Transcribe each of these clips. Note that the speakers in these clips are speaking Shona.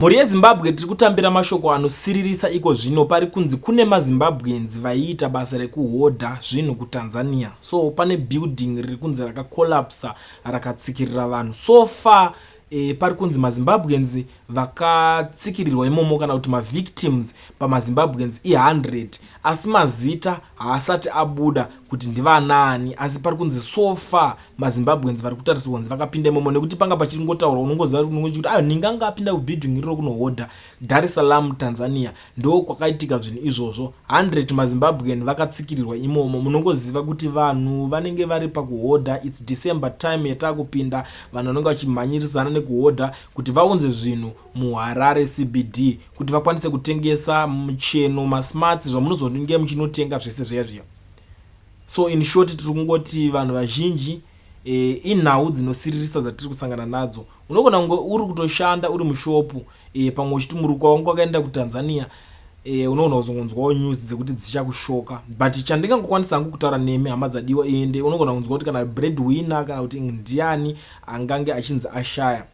Mhuri yeZimbabwe, tiri kutambira mashoko anosiririsa iko zvino. Pari kunzi kune maZimbabweans vaiita basa rekuhodha zvinhu kuTanzania. So pane building riri kunzi rakacollapsa, rakatsikirira vanhu. So far pari kunzi maZimbabweans vakatsikirirwa imomo, kana kuti mavictims pamaZimbabweans i100, asi mazita haasati abuda kuti ndivanaani. Asi pari kunzi so far maZimbabweans vari kutarisirwa kunzi vakapinda imomo, nekuti panga pachingotaurwa, unongoziva kuti ayo ninganga apinda kubuilding iroro kunohodha. Dar es Salaam, Tanzania, ndo kwakaitika zvinhu izvozvo. 100 maZimbabwean vakatsikirirwa imomo. Munongoziva kuti vanhu vanenge vari pakuhodha. It's December time yatakupinda, vanhu vanenge vachimhanyirisana nekuhodha kuti vaunze zvinhu muHarare CBD kuti vakwanise kutengesa mucheno, masmarts, zvamunozonge muchinotenga zvese zviya zviya. So in short, tiri kungoti vanhu vazhinji, inhau dzinosiririsa dzatiri kusangana nadzo. Unogona kunge uri kutoshanda uri mushopu, pamwe uchiti muruka wangu wakaenda kuTanzania, unogona kuzongonzwawo news dzekuti dzichakushoka. But chandingangokwanisa hangu kutaura nemi, hama dzadiwa, ende unogona kunzwa kuti kana bread winner kana kuti ndiani angange achinzi ashaya.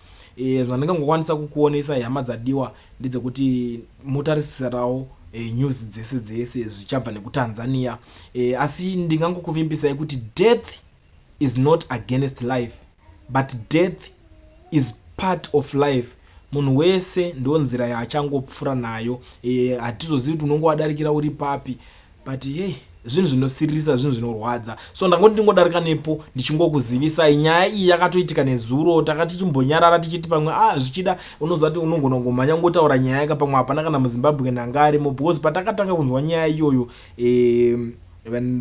Zvandingangokwanisa kukuonesai, hama dzadiwa, ndedzekuti mutarisirawo news dzese dzese zvichabva nekuTanzania. Asi ndingangokuvimbisai kuti death is not against life, but death is part of life. Munhu wese ndo nzira yaachangopfuura nayo. Hatizozivi kuti unonge wadarikira uri papi, but hey, zvinhu zvinosiririsa, zvinhu zvinorwadza. So ndangoti ndingodarika nepo ndichingokuzivisai nyaya iyi. Yakatoitika nezuro. Takati tichimbonyarara tichiti pamwe zvichida unoziva kuti unogona kungomhanya ngotaura nyaya yaka, pamwe hapana kana muZimbabwe anga arimo, because patakatanga kunzwa nyaya iyoyo,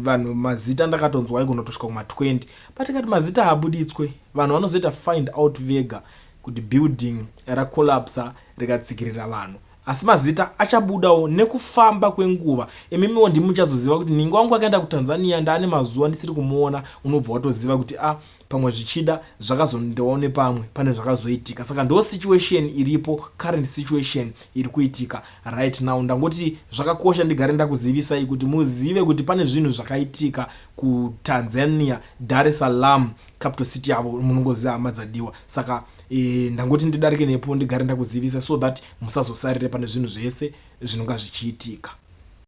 vanhu mazita ndakatonzwa aigona kutosvika kuma20. Patikati mazita haabuditswe, vanhu vanozoita find out vega kuti building racollapsa rikatsikirira vanhu. Asi mazita achabudawo nekufamba kwenguva. Imimiwo ndimi muchazoziva kuti ningi wangu akaenda kuTanzania, ndaane mazuva ndisiri kumuona. Unobva watoziva kuti pamwe zvichida zvakazondewawo nepamwe pane zvakazoitika. Saka ndo situation iripo, current situation iri kuitika right now. Ndangoti zvakakosha ndigare ndakuzivisai kuti muzive kuti pane zvinhu zvakaitika kuTanzania, Dar es Salaam, capital city yavo. Munongoziva, hama dzadiwa. Saka ndangoti ndidarike nepo ndigare ndakuzivisa so that musazosarire pane zvinhu zvese zvinonga zvichiitika.